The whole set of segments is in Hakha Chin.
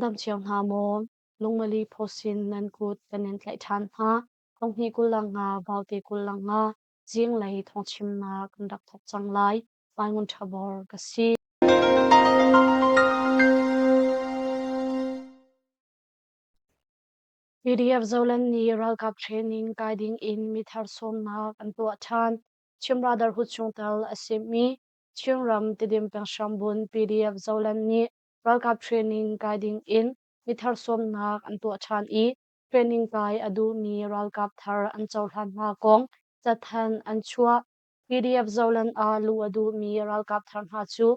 Nan dam cio hna maw? Lungmali phawsin nan kut kan in tlaih ṭhan hna. Thonghnih 25, Vaute 25, zinglei thawngchimnak kan rak thawk cang lai. Paingun Ṭhabor ka si. PDF Zoland nih ralkap training kai ding in mithar sawmnak an tuah ṭhan. Chin Brotherhood chungtel a simi Chinram Tidim peng hrambun PDF Zoland nih ralkap training kai ding in mithar sawmnak an tuah ṭhan i training kai a duhmi ralkap thar an cohlan hna kong cathanh an chuah. PDF Zoland ah luh a duhmi ralkap thar hna cu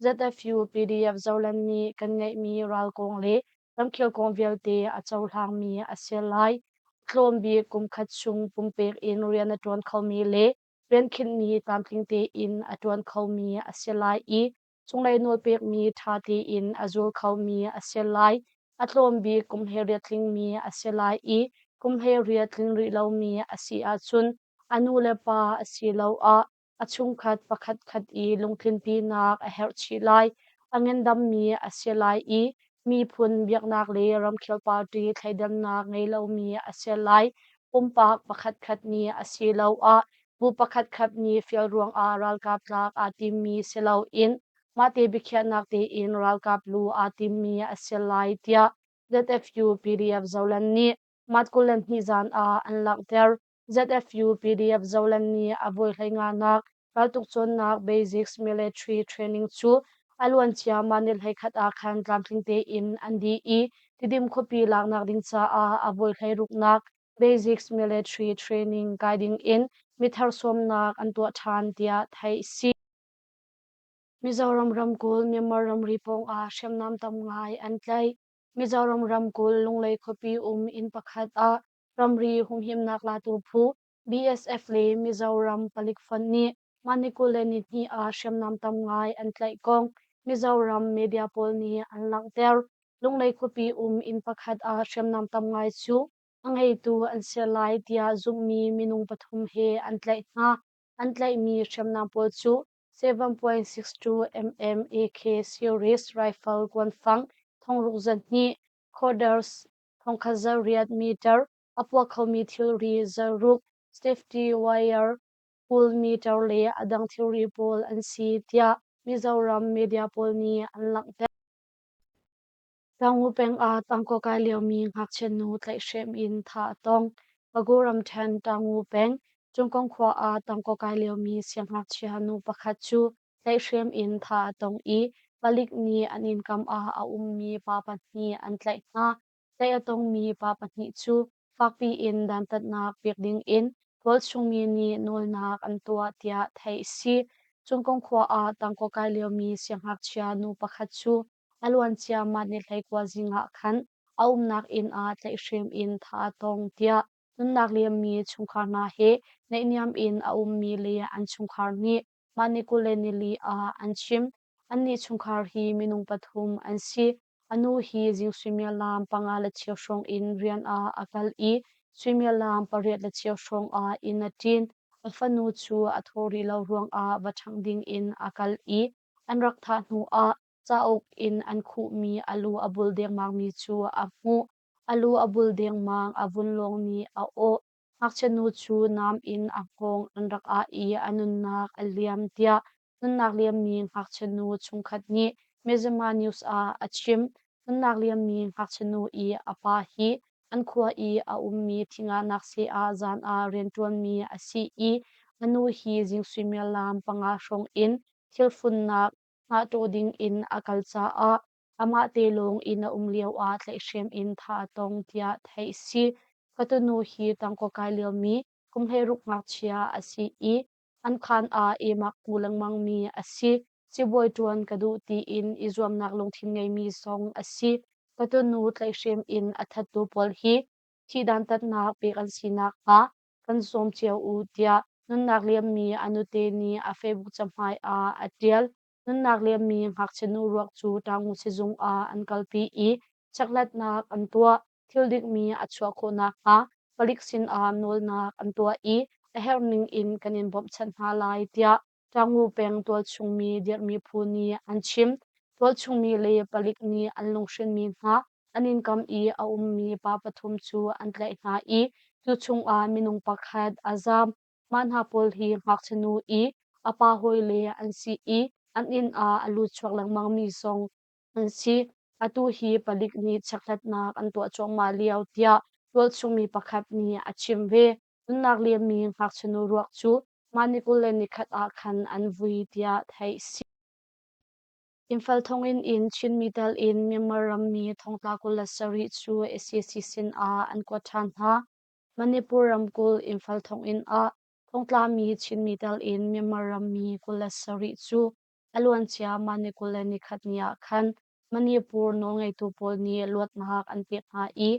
ZFU PDF Zoland nih kan ngeihmi ral kong le ramkhel kong vialte a cohlangmi a si lai. Tlawm bik kum khat chung pumpek in rian a ṭuan khomi le rian khinhmi tlamtling tein a ṭuan khomi a si lai i cunglei nawlpekmi ṭha tein a zul khomi a si lai. A tlawm bik kum 18 tlingmi a si lai i kum 18 tling rih lomi a si ahcun a nu le pa asiloah a chungkhat pakhatkhat i lungtlinpinak a herh chih lai. A ngandammi a si lai i miphun, biaknak le ramkhel party thleidannak ngei lomi a si lai. Pumpak pakhatkhat nih asiloah bu pakhatkhat nih fial ruangah ralkap tlak aa timmi si loin mahte biakhiahnak tein ralkap lu aa timmi a si lai tiah ZFU PDF Zoland nih March 22 zan ah an langhter. ZFU PDF Zoland nih a voi hleinganak raltuk cawnnak Basics Military Training cu a luancia mah ni 11 ah khan tlamtling tein an dih i Tidim khuapi laknak ding caah a voi hleiruknak Basics Military Training kai ding in mithar sawmnak an tuah ṭhan tiah theih a si. Mizoram ramkulh Myanmar ramri pawngah hriamnam tam ngai an tlaih. Mizoram ramkulh Lunglei khuapi um inn pakhat ah ramri humhimnak latu phu BSF le Mizoram palik fonh nih mah ni 22 ah hriamnam tam ngai an tlaih kong Mizoram media pawl nih an langhter. Lunglei khuapi um inn pakhat ah hriamnam tam ngai cu a ngeitu an si lai tiah zumhmi minung pathum he an tlaih hna. An tlaihmi hriamnam pawl cu 7.62 mm AK series rifle kuanfang thongruk zahnih, Corders thongkhat 8 meter, a puak khomi thilri zaruk, safety wire, 20 meter le a dang thilri pawl an si tiah Mizoram media pawl nih an langhter. Taungoo peng ah tangkaw kai liomi ngakchia nu tlaihhrem in thah a tong. Bago ramṭhen Taungoo peng, Cungkong khua ah tangkaw kai liomi siangngakchia nu pakhat cu tlaihhrem in thah a tong i palik nih an innkam ah a ummi pa pahnih an tlaih hna. Tlaih a tongmi pa pahnih cu fakpi in dantatnak pek dingin tualchungmi nih nawlnak an tuah tiah theih a si. Cungkong khua ah tangkaw kai liomi siangngakchia nu pakhat cu a luancia mah ni 19 zing ah khan a umnak inn ah tlaihhrem in thah a tong tiah nunnak liammi chungkhar hna he naihniam in a ummi le an chungkhar nih mah ni 24 ah an chim. Annih chungkhar hi minung pathum an si. A nu hi zing suimilam panga le cheu hrawng in rian ah a kal i suimilam pariat le cheu hrawng ah inn a ṭin. A fanu cu a thaw rih lo ruangah va ṭhangh dingin a kal i an rak thah hnuah cauk in an khuhmi a lu a bul dengmangmi cu a hmuh. A lu a bul dengmang, a vun lawng nih a awh. Ngakchia nu cu nam in a hngawng an rak ah i a nunnak a liam tiah nunnak liammi ngakchia nu chungkhat nih Myanmar News ah a chim. Nunnak liammi ngakchia nu i a pa hi an khua i a ummi thingahnak seh ah zan ah rianṭuanmi a si i a nu hi zing suimilam panga hrawng in thilfunnak hngahṭawh ding in a kal caah amah te lawng inn a um lioah tlaihhrem in thah a tong tiah theih a si. Ka tunu hi tangkaw kai liomi kum 16 ngakchia a si i an khaan ah emak hmu lengmangmi a si. Sibawi ṭuan ka duh tiin i zuamnak lungthin ngeimi zong a si. Ka tunu tlaihhrem in a thattu pawl hi thih dantatnak pek an si nakhnga kan sawm cio u tiah nunnak liammi a nute nih a Facebook cahmai ah a ṭial. Nunnak liammi ngakchia nu ruak cu Taungoo sizung ah an kalpi i chekhlatnak an tuah. Thil dikmi a chuah khawh nakhnga palik sinah nawlnak an tuah i a herh ning in kan in bawmhchanh hna lai tiah Taungoo peng tualchungmi dirhmi phu nih an chim. Tualchungmi le palik nih an lunghrinmi hna. An inn kam i a ummi pa pathum cu an tlaih hna i cu chungah minung pakhat a zaam. Mah hna pawl hi ngakchia nu i a pa hawile an si i an inn ah a lut chuak lengmangmi zong an si. Atu hi palik nih chekhlatnak an tuah cuahmah lio tiah tualchung mi pakhat nih a chim ve. Nunnak liammi ngakchia nu ruak cu mah ni 21 ah khan an vui tiah theih si. Imphal thonginn in Chinmi tel in Myanmar rammi thongtla 27 cu sac sin ah an kuat ṭhan hna. Manipur ramkulh Imphal thonginn ah thongtlami Chinmi tel in Myanmar rammi 27 cu a luancia mah ni 21 ni ah khan Manipur nawlngeitu pawl nih luatnak an pek hna i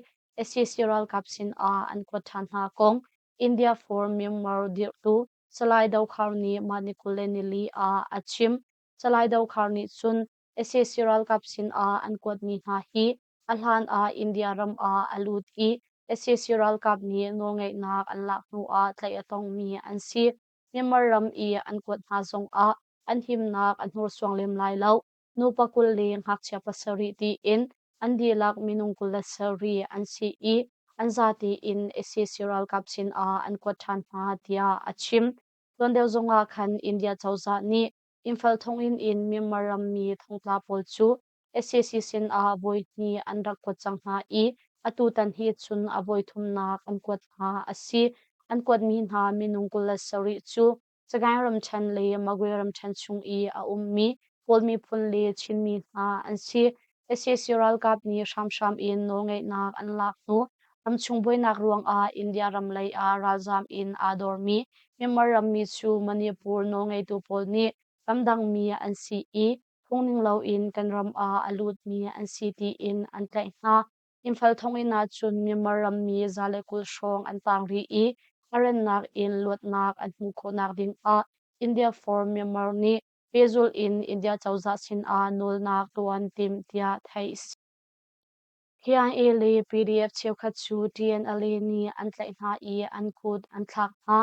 sac ralkap sin ah an kuat ṭhan hna kong India for Myanmar dirhtu Salai Dokhar nih mah ni 24 ah a chim. Salai Dokhar nih cun sac ralkap sin ah an kuatmi hna hi a hlan ah India ram ah a lut i sac ralkap nih nawlngeihnak an lak hnu ah tlaih a tongmi an si. Myanmar ram i an kuat hna zongah an himnak a hnursuang lem lai lo. Nupa 20 le ngakchia pasarih tiin an dihlak minung 27 an si i an zate in sac ralkap sinah an kuat ṭhan hna tiah a chim. Tuan deuh zongah khan India cozah nih Imphal thonginn in Myanmar rammi thongtla pawl cu sac sinah voi hnih an rak kuat cang hna i atutan hi cun a voi thumnak an kuat hna a si. An kuatmi hna minung 27 cu Sagaing ramṭhen le Magwe ramṭhen chung i a ummi Kawl miphun le Chinmi hna an si. Sac ralkap nih hramhram in nawlngeihnak an lak hnu ramchung buainak ruangah India ram lei ah ralzaam in aa dormi Myanmar rammi cu Manipur nawlngeitu pawl nih ramdangmi an si i phungning loin kan ram ah a lutmi an si tiin an tlaih hna. Imphal thonginn ah cun Myanmar rammi 120 hrawng an tang rih i a rannak in luatnak an hmuh khawhnak ding ah India for Myanmar nih pehzulh in India cozah sinah nawlnak tuah an timh tiah theih a si. KIA le PDF cheukhat cu TNLA nih an tlaih hna i an kut an thlak hna.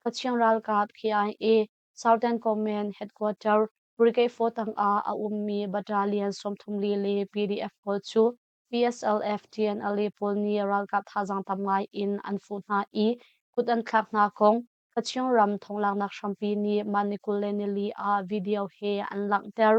Kachin ralkap KIA Southern Command Headquarter Brigade 4 tangah a ummi Battalion 34 le PDF pawl cu PSLF TNLA pawl nih ralkap thazaang tam ngai in an fuh hna i kut an thlak hna kong Kachin ram thonglaknak hrampi nih mah ni 24 ah video he an langhter.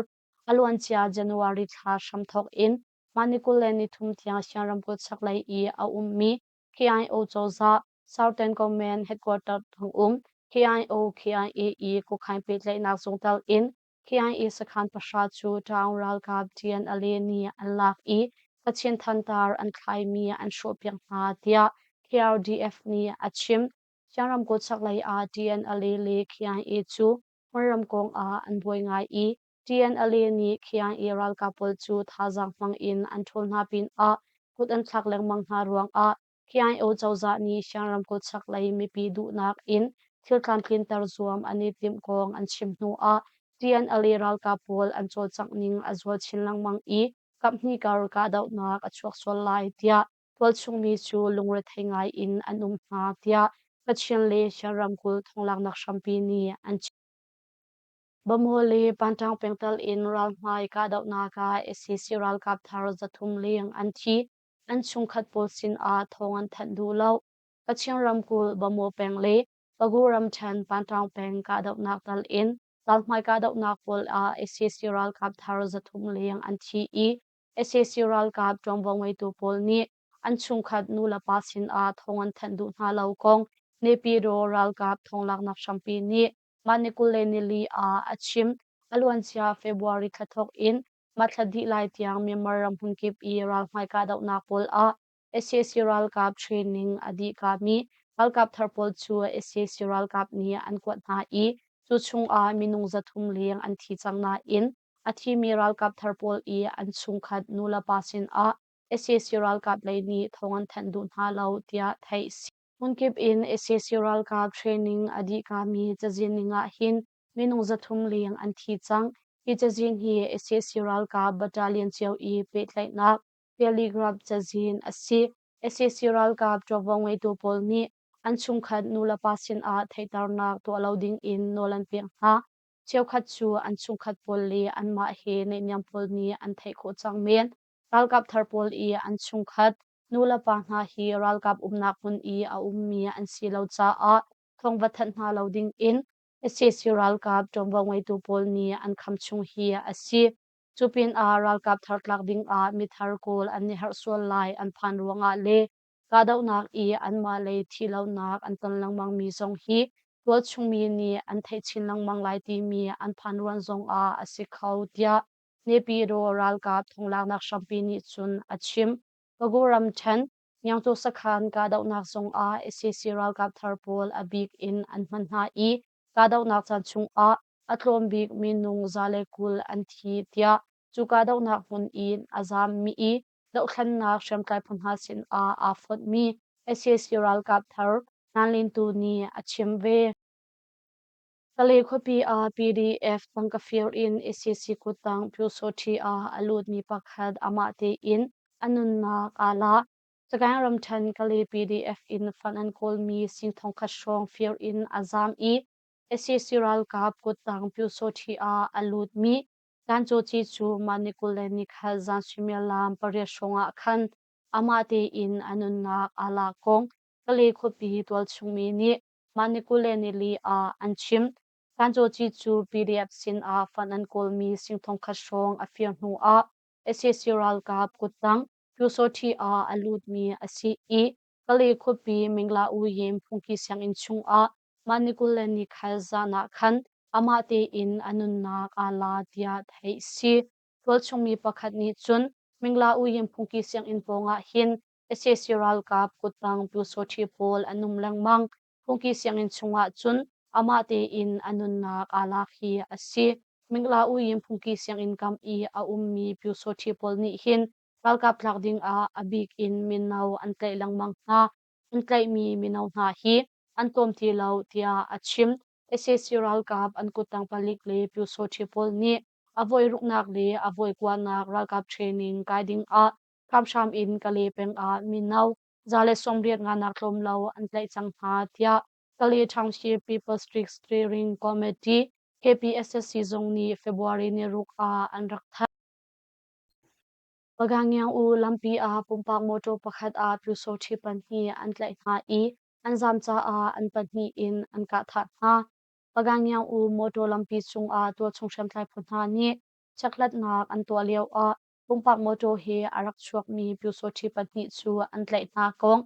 A luancia January thla hramthawk in mah ni 23 tiang Siang ramkulh chaklei i a ummi KIO cozah Southern Command Headquarter thong um KIO KIA i Kukhain pehtlaihnak zung tal in KIA sakhan pahra cu Taung ralkap TNLA nih an lak i Kachin thantar an thlaimi an hrawhpiak hna tiah KRDF nih a chim. Siang ramkulh chaklei ah TNLA le KIA cu hmunram kong ah an buai ngai i TNLA nih KIA ralkap pawl cu thazaang hmang in an ṭhawl hna pinah kut an thlak lengmang hna ruangah KIO cozah nih Siang ramkulh chaklei mipi duhnak in thil tlamtlinter zuam an i timh kong an chim hnuah TNLA ralkap pawl an cawlcangh ning a zual chin lengmang i kaphnih kar kahdohnak a chuak sual lai tiah tualchung mi cu lungrethei ngai in an um hna tiah Kachin le Shan ramkulh thonglaknak hrampi nih an chim. Bamaw le Panṭang pengtal in ralhmai kahdohnak ah sac ralkap thar 300 leng an thi. An chungkhat pawl sinah thawng an thanh duh lo. Kachin ramkulh Bamaw peng le Pagu ramṭhen Panṭang peng kahdohnak tal in ralhmai kahdohnak pawl ah sac ralkap thar 300 leng an thi i sac ralkap ṭuanvo ngeitu pawl nih an chungkhat nulepa sinah thawng an thanh duh hna lo kong Naypyidaw ralkap thawnglaknak hrampi nih mah ni 24 ah a chim. A luancia February thla thawk in mah thla dih lai tiang Myanmar ram hmunkip i ralhmai kahdohnak pawl ah sac ralkap training a dih kami ralkap thar pawl cu sac ralkap nih an kuat hna i cu chungah minung 300 leng an thi cang nain a thimi ralkap thar pawl i an chungkhat nulepa sinah sac ralkap lei nih thawng an thanh duh hna lo tiah theih si. Hmunkip in sac ralkap training a dih kami cazin ning ah hin minung 300 leng an thi cang. Hi cazin hi sac ralkap battalion cio i pehtlaihnak Telegraph cazin a si. Sac ralkap ṭuanvo ngeitu pawl nih an chungkhat nulepa sinah theihternak tuah lo ding in nawl an pek hna. Cheukhat cu an chungkhat pawl le anmah he naihniam pawl nih an theih khawh cang men. Ralkap thar pawl i an chungkhat nulepa hna hi ralkap umnak hmun i a ummi an si lo caah thawng va thanh hna lo ding in sac ralkap ṭuanvo ngeitu pawl nih an kham chung hi a si. Cu pinah ralkap thar tlak ding ah mithar kawl an i harh sual lai an phan ruangah le kahdohnak i anmah lei thihlonak an ton lengmangmi zong hi tualchungmi nih an theih chin lengmang lai timi an phan ruan zongah a si kho tiah Naypyidaw ralkap thonglaknak hrampi nih cun a chim. Pagu ramṭhen Nyangtu sakhan kahdohnak zongah sac ralkap thar pawl a bik in an hman hna i kahdohnak caan chungah a tlawm bik minung 120 an thi tiah cu kahdohnak hmun in a zaammi i dohthlennak hriamtlai phu hna sinah aa fonhmi sac ralkap thar Nanlintu nih a chim ve. Kalay khuapi ah PDF tangka fir in sac kuttang Pyusawṭhi ah a lutmi pakhat amah tein a nunnak aa la. Sagaing ramṭhen Kalay PDF in fund an kawlmi sing thongkhat hrawng fir in a zaam i sac ralkap kuttang Pyusawṭhi ah a lutmi Tancaw cu mah ni 24 zan suimilam 8 hrawng ah khan amah tein a nunnak aa lak kong Kalay khuapi tualchungmi nih mah ni 24 ah an chim. Tancaw cu PDF sin ah fund an kawlmi sing thongkhat hrawng a fir hnu ah sac ralkap kuttang Pyusawṭhi ah a lutmi a si i Kalay khuapi Mingla Uyim phungki sianginn chungah mah ni 24 zan ah khan amah tein a nunnak aa la tiah theih si. Tualchungmi pakhat nih cun Mingla Uyim phungki sianginn pawngah hin sac ralkap kuttang Pyusawṭhi pawl an um lengmang. Phungki sianginn chungah cun amah tein a nunnak aa lak hi a si. Mingla Uyim phungki sianginn kam i a ummi Pyusawṭhi pawl nih hin ralkap tlak dingah a bik in mino an tlaih lengmang hna. An tlaihmi mino hna hi an tlawm ti lo tiah a chim. Sac ralkap an kuttang palik le Pyusawṭhi pawl nih a voiruknak le a voikuanak ralkap training kai dingah hramhram in Kalay peng ah mino 180 nganak tlawm lo an tlaih cang hna tiah Kalay Township People's District Steering Committee KPSSC zung nih February ni ruk ah an rak thanh. Pagangyang-u lampi ah pumpak mawṭaw pakhat ah pyusawṭhi pahnih an tlaih hna i an zaam caah an pahnih in an kahthah hna. Pagangyang-u mawṭaw lampi cungah tualchung hriamtlai phu hna nih chekhlatnak an tuah lioah pumpak mawṭaw he a rak chuakmi pyusawṭhi pahnih cu an tlaih hna kong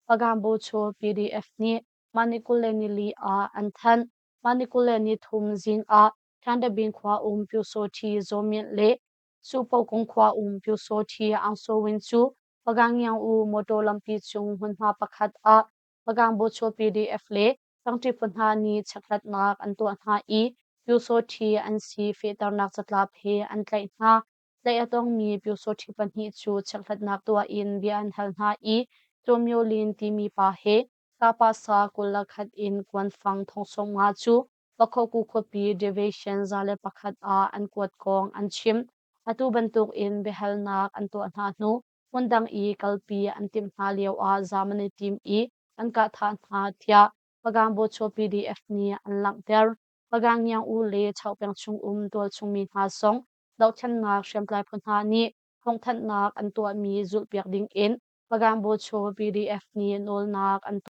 Pagambocho PDF nih mah ni 24 ah an thanh. Mah ni 23 zing ah Thandabin khua um Pyusawṭhi Zaw Myint le Supokung khua um Pyusawṭhi Aung Soe Win cu Pagangyang-u motor lampi cung hmunhma pakhat ah Pagang-Bocho PDF le Tangṭi phu hna nih chekhlatnak an tuah hna i Pyusawṭhi an si fehternak catlap he an tlaih hna. Tlaih a tongmi Pyusawṭhi pahnih cu chekhlatnak tuah in bia an hal hna i Kyaw Myo Lin timi pa he Kapasa 21 in kuanfang thong 50 cu Pakhoku khuapi Division 101 ah an kuat kong an chim. Atu bantuk in biahalnak an tuah hna hnu hmundang i kalpi an timh hna lio ah zaam an i tim i an kahthah hna tiah Pagang Bocho PDF nih an langhter. Pagang Ngiang-u le Chaupeng chung um tualchung mi hna zong dohthlennak hriamtlai phu hna nih thawngthanhnak an tuahmi zulhpiak ding in Pagang Bocho PDF nih nawlnak an tuah.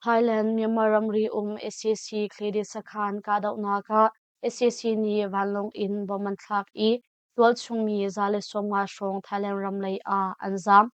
Thailand Myanmar ramri um sac Credit sakhan kahdohnak ah sac nih vanlawng in bom an thlak i tualchung mi 150 hrawng Thailand ram lei ah an zaam.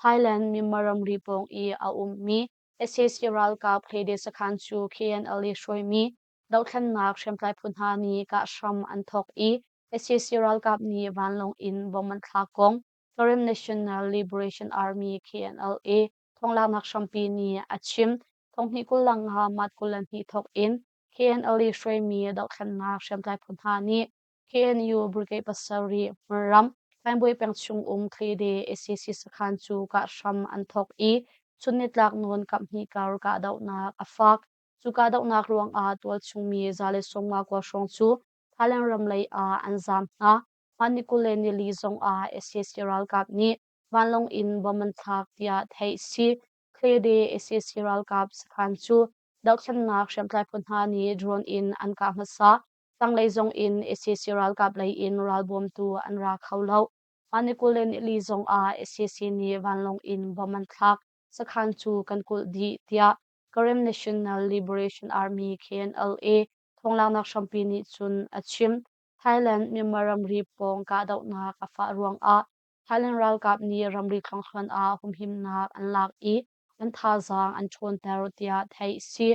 Thailand Myanmar ramri pawng i a ummi sac ralkap Credit sakhan cu KNLA hruaimi dohthlennak hriamtlai phu hna nih kah hram an thawk i sac ralkap nih vanlawng in bom an thlak kong Karen National Liberation Army KNLA thonglaknak hrampi nih a chim. Thonghnih 25 Mat 22 thawk in KNLA hruaimi dohthlennak hriamtlai phu hna nih KNU Brigade 7 hmunram Hlaingbuai peng chung um Thlede sac sakhan cu kah hram an thawk i chunnitlak nawn kaphnih kar kahdohnak a fak. Cu kahdohnak ruangah tualchung mi 159 hrawng cu Thailand ram lei ah an zaam hna. Mah ni 24 zong ah sac ralkap nih vanlawng in bom an thlak tiah theih si. Thlede sac ralkap sakhan cu dohthlennak hriamtlai phu hna nih drone in an kah hmasa. Tanglei zong in sac ralkap lei in ralbawmtu an ra kho lo. Mah ni 22 zong ah sac nih vanlawng in bomb an thlak. Sakhan cu kan kulh dih, tiah Karen National Liberation Army KNLA thawnglaknak hrampi nih cun a chim. Thailand Myanmar ramri pawng kahdohnak a fah ruangah Thailand ralkap nih ramri thlanghluan ah humhimnak an lak i an thazaang an ṭhawnter tiah theih a si.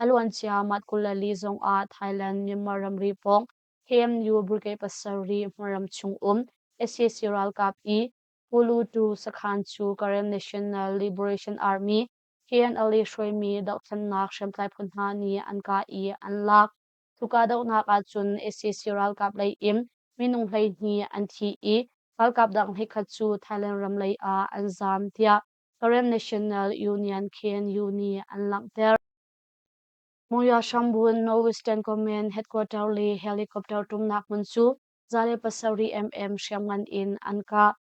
A luancia Mat 24 zongah Thailand Myanmar ramri pawng KMU Brigade pasarih hmunram chung um sac ralkap i Pulutu sakhan cu Karen National Liberation Army KNLA hruaimi dohthlennak hriamtlai phu hna nih an kah i an lak. Cu kahdohnak ahcun sac ralkap lei in minung 12 an thi i ralkap dang 11 cu Thailand ram lei ah an zaam tiah Karen National Union KNU nih an langhter. Monywa Hrambun Norwegian Command Headquarter le helicopter ṭumnak hmun cu 107 mm hriamngan in an kah.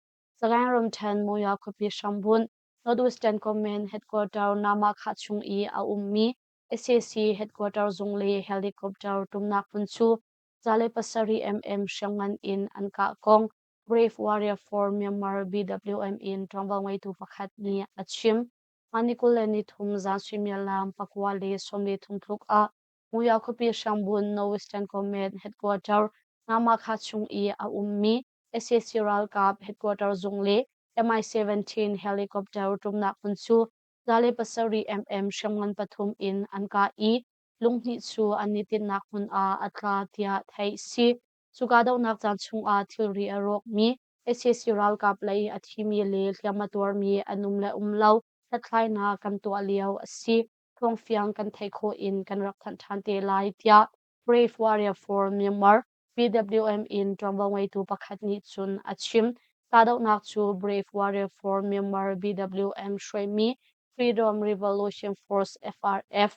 Sagaing ramṭhen Monywa khuapi hrambun Northwestern Command Headquarter Namakhah chung i a ummi sac headquarter zung le helicopter ṭumnak hmun cu 107 mm hriamngan in an kah kong Brave Warrior for Myanmar BWM in ṭuanvo ngeitu pakhat nih a chim. Mah ni 23 zan suimilam 9:33 tluk ah Muya khuapi Hrambun Northwestern Command Headquarter Namakha chung i a ummi sac ralkap headquarter zung le Mi-17 helicopter ṭumnak hmun cu 107 mm hriamngan pathum in an kah i lunghnih cu an i tinhnak hmun ah a tla tiah theih a si. Cu kahdohnak caan chungah thilri a rawkmi sac ralkap lei a thimi le hliam a tuarmi an um le um lo hlathlainak kan tuah lio a si. Thawngfiang kan theih khawh in kan rak thanh ṭhan te lai tiah Brave Warrior for Myanmar BWM in ṭuanvo ngeitu pakhat nih cun a chim. Kahdohnak cu Brave Warrior for Myanmar BWM hruaimi Freedom Revolution Force FRF,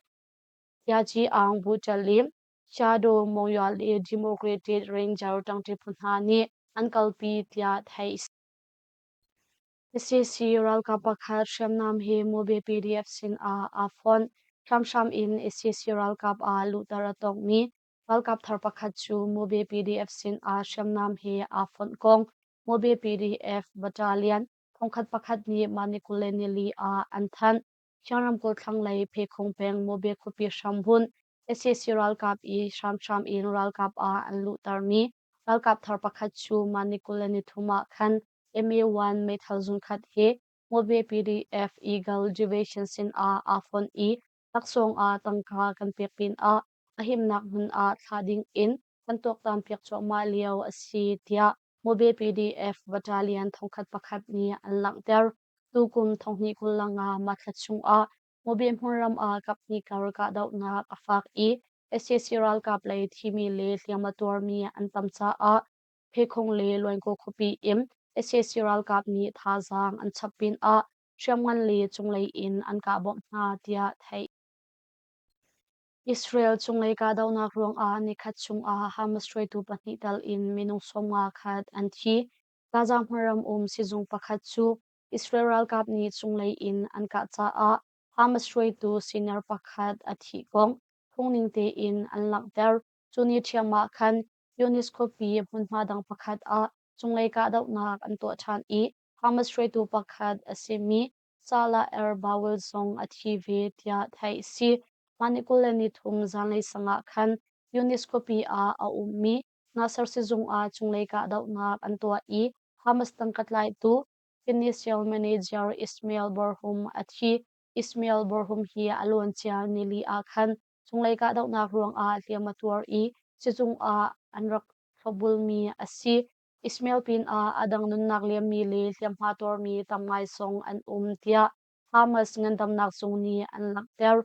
Yaji Aung Buṭalim, Shadow Monywa le Democratic Ranger ṭangṭi phu hna nih an kalpi tiah theih a si. Sac ralkap pakhat hriamnam he Mobe PDF sinah aa fonh. Hramhram in sac ralkap ah luhter a tongmi ralkap thar pakhat cu Mobe PDF sinah hriamnam he aa fonh kong Mobe PDF Battalion thongkhat pakhat nih mah ni 24 ah an thanh. Chiang ramkulh thlanglei Phekhung peng Mobe khuapi hrambunh sac ralkap i hramhram in ralkap ah an luhtermi ralkap thar pakhat cu mah ni 23 ah khan MA-1 meithal zungkhat he Mobe PDF Eagle Division sinah aa fonh i laksawng ah tangka kan pek pinah a himnak hmun ah thlah ding in kan tuaktanpiak cuahmah lio a si tiah Mobe PDF Battalion thongkhat pakhat nih an langhter. Tukum thonghnih 25 mah thla chungah Mobe hmunram ah kaphnih kar kahdohnak a fak i sac ralkap lei thimi le hliam a tuarmi an tam caah Phekhung le Luainkaw khuapi in sac ralkap nih thazaang an chap pinah hriamngan le cunglei in an kah bawmh hna tiah theih. Israel cunglei kahdohnak ruangah nikhat chungah Hamas hruaitu pahnih tal in minung 50 khat an thi. Gaza hmunram um sizung pakhat cu Israel ralkap nih cunglei in an kah caah Hamas hruaitu senior pakhat a thih kong phungning tein an langhter. Cu ni ṭhiam ah khan Yunis khuapi hmunhma dang pakhat ah cunglei kahdohnak an tuah ṭhan i Hamas hruaitu pakhat a simi Salah Er-Bawil zong a thi ve tiah theih a si. Mah ni 23 zanlei sang ah khan Yunis khuapi ah a ummi Nasser sizung ah cunglei kahdohnak an tuah i Hamas tangka tlaitu Financial Manager Ismail Barhum a thi. Ismail Barhum hi a luancia nili ah khan cunglei kahdohnak ruangah hliam a tuar i sizung ah an rak thlopbulmi a si. Ismail pinah a dang nunnak liammi le hliamhma tuarmi tam ngai zong an um tiah Hamas ngandamnak zung nih an langhter.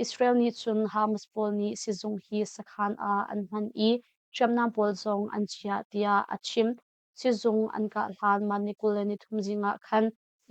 Israel nih cun Hamas pawl nih sizung hi sakhan ah an hman i hriamnam pawl zong an chiah tiah a chim. Sizung an kah hlan mah ni 23 zing ah khan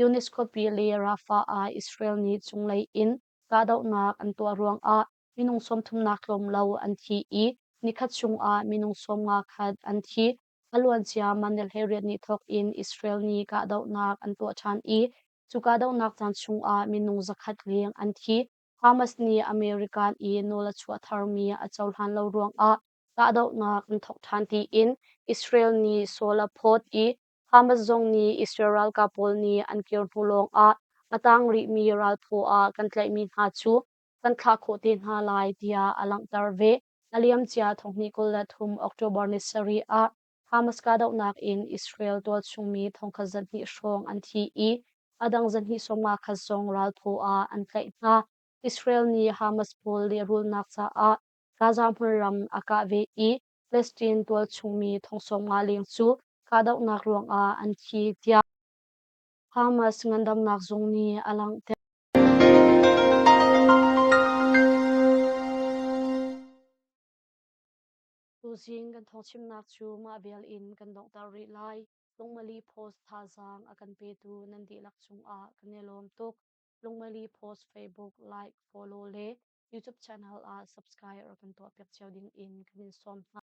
UNESCO pi le Rafah ah Israel nih cunglei in kahdohnak an tuah ruangah minung 30 tlawm lo an thi i nikhat chungah minung 50 khat an thi. A luancia Manel 18 ni thawk in Israel nih kahdohnak an tuah ṭhan i cu kahdohnak caan chungah minung 100 leng an thi. Hamas nih American i nawl a chuah tharmi a cohlan lo ruangah kahdohnak an thawk ṭhan tiin Israel nih sual a phawt i Hamas zong nih Israel ralkap pawl nih an kir hnu lawngah a tang rihmi ralphaw ah kan tlaihmi hna cu kan thlah khawh te hna lai tiah a langhter ve. A liamcia thonghnih 23 October ni sarih ah Hamas kahdohnak in Israel tualchungmi thongkhat zahnih hrawng an thi i a dang zahnih sawmnga khat zong ralphaw ah an tlaih hna. Israel nih Hamas pawl lehrulnak caah Gaza hmunram a kah ve i Palestine tualchungmi thong 50 leng cu kahdohnak ruangah an thi tiah Hamas ngandamnak zung nih a langhter. Tuzing kan thawngchimnak cu mah vial in kan donghter rih lai. Lungmali Post thazaang a kan petu nan dihlak cungah kan i lawm tuk. Lungmali Post Facebook like, follow le YouTube channel ah subscribe rak kan tuahpiak cio ding in kan in sawm hna.